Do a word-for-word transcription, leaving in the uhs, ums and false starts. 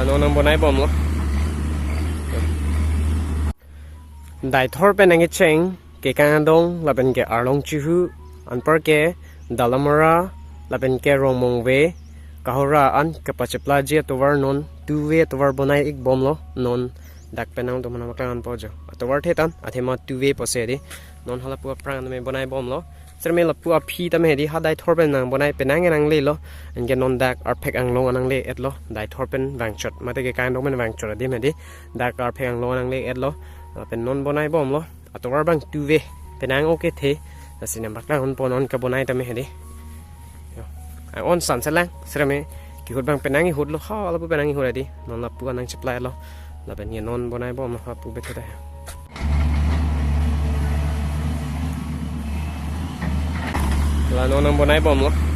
Non nang bonai bomlo. Daithor pen nangkecheng ke Kangandong lapen ke Arlong Chihu, anpar ke Dalamara lapen ke Rongmongve, Kohora an kepacheplaji atovar non two-way atovar bonai ik bomlo. Non dak penang to mana maklang anpo jo. Atovar the tan, athema two-way pusi di. Non halapu aphrang tame bonai bomlo. Sirme lapu aphi tame di ha Daithor pen nang bonai penang nanglelo. Anke non dak Arphek Anglong nangle-etlo. Daithor pen vangchot, mate ke Kangandong pen vangchot adim di. Dak Arphek Anglong nangle-etlo. Lapen non bonai bomlo. Atovar abang two-way. Penang okay the. Lasi nang maklang anpo non kebonai tame di. Yo. Ang on san selang. Sirme kehut abang penang ihutlo. Halapu penang ihut di. Non lapu anang cheplai lo. Lapen ye non bonai bomlo, lapu bethe ta. La non nang bonai bomlo.